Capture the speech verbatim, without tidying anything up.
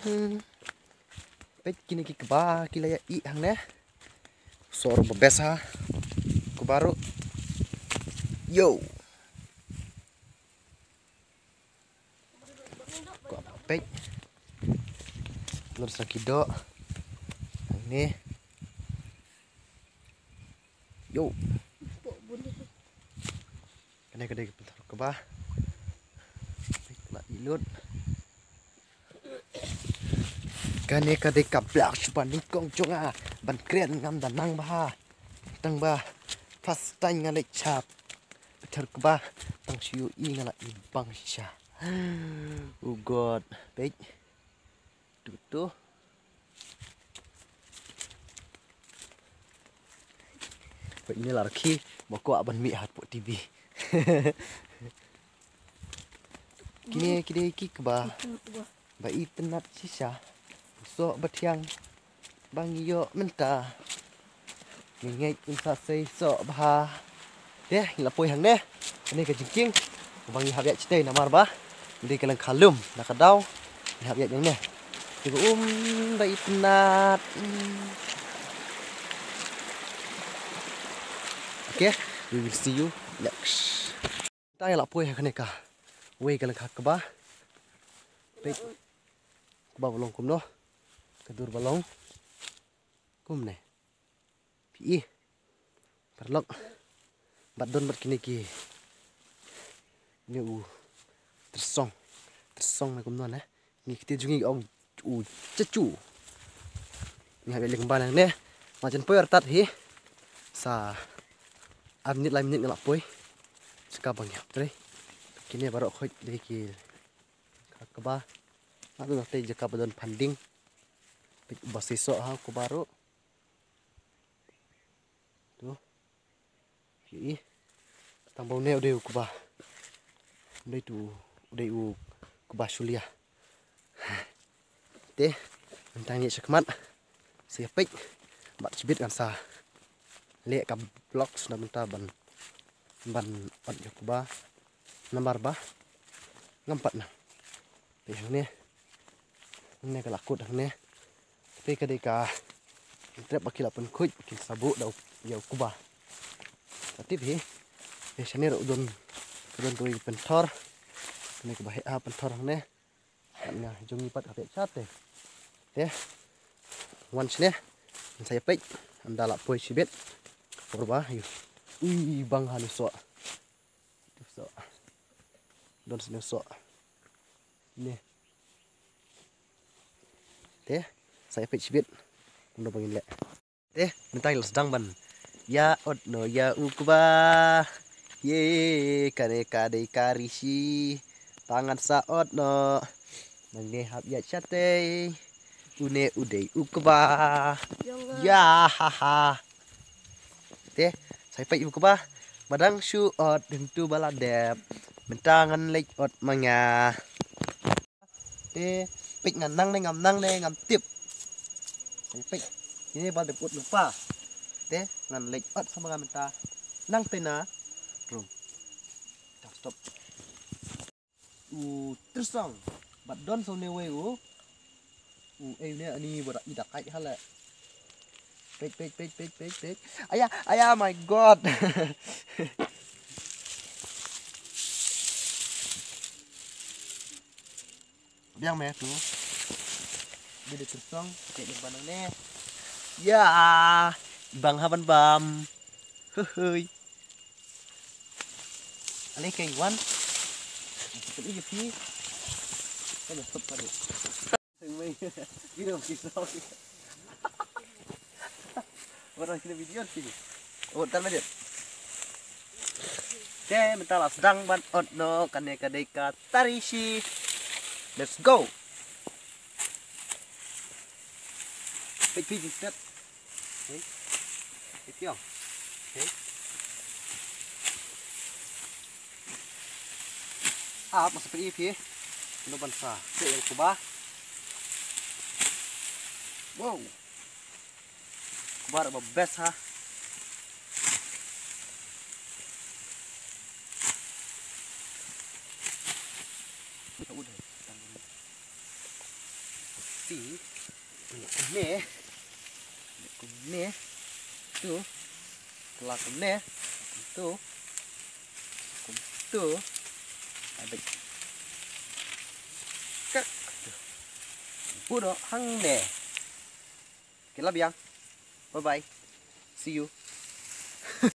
Hmm. Peit kine ki kba ki la ïa ih hangne. Sor ba best ha. Kba ruh. Yo. Ko peit. Lor sa ki doh. Hangne. Yo. Kane ka dei ka pynthor kba. Peit la ih lut. Kane ka dei ka blak shu ba nyngkong jong nga ban kren ngam da nang bha. Tang ba first time nga leit sha pynthor kba. Tang shu ïohi nga la ïa bang shisha. Oh God. Peit. Tu tu. Peit ine la rakhi ba kwah ban mih ha pdeng T V. Kine kine ki kba ba itynnad shisha. Soh ba thiang ba ngi ïoh mynta. Ngi ngeit un sa sei soh bha. Te ngi la poi hangne. Kane ka jingkieng ba ngi hap ïaid shatei namar ba ngi dei ka lyngkha lum na ka daw. Ngi hap ïaid hangne. Te ka um ba itynnad. Hmm. Okay, we will see you next. Tang ïa la poi ha kane ka wei ka lyngkha kba. Peit. Kba ba long kumno. Ka dur ba long kumne. Phi i. Paralok. Bad don bad kine ki. Ne u. Tyrsong. Tyrsong ne kumno ne. Ngi kti jong ngi ong u chachu. Ngi hap ïa leh kumba nangne. Marjan poi artat hi. Sa ar minit lai minit nga la poi. Saka ba ngi hap trei. Kine baroh khoit dei ki kba. Nga tu te jaka ba don funding. Peit ba seisoh ha kba ruh. Tu. Phi i. Tang ba une u dei u kba. U dei tu u dei u kba shulia. Te mynta ngi shakhmat. Sa ïa peit. Bad shibit ngan sa leh ka vlog shuh na mynta ban ban ot ïa u kba. Namar ba ngam pat nang. Te hangne. Hangne ka la kut hangne. Te ka dei ka trep ba ki la pynkhuid ba kin sa buh da u, ïa u kba. Ka tip hi. Te shane ruh u don, u don kawei pynthor. Kane kaba heh ha pynthor hangne. Kat nga jong ngi pat ka peit shatei. Te wan shane. Ngan sa ïa peit. Ynda la poi shibit. Ka por ba ïa u. Ui bang ha u soh. Soh. Don sne soh. Ne. Te sa ïa peit shibit. Kumno ba ngin leh. Te mynta ngi la sdang ban ïa ot noh ïa u kba. Ye kane ka dei ka rishi. Tang ngan sa ot noh. Nangne hap ïaid shatei. Une u dei u kba. Ïa ha ha. Te sa ïa peit u kba. Ba dang shu ot hangtu ba la dep. Mynta ngan leit ot ma nga. Te peit ngan nang ne ngam nang ne ngam tip. Peit. Kine ba dep ut lypa. Te ngan leit ot sa ma nga mynta. Nang te na. Rum. Stop. U Trisong. Bad don sa une wei u. U ei une ani ba da i da kai ha le. Peit peit peit peit peit peit. Aya aya, my God. Biang me tu. Bide Trisong, cek di bang ne. Ya, bang haban bam. Hui. Ale kai wan. Tapi iya pi. Kan stop tadi. Video kisah. Orang sini video sini. Oh, tar balik. Te mynta la sdang ban ot noh kane ka dei ka tarishi. Let's go. Peit phi step. Okay. Peit phi. Okay. Ap masa peit phi. Kumno ban sa. Peit ïa u kba. Wow. Kba ba best ha. Ti. Kumne. Kumne. Tu. Kala kumne. Tu. Kum tu. Abit. Kak. Tu. Budo hangne. Kila biang. Bye bye. See you.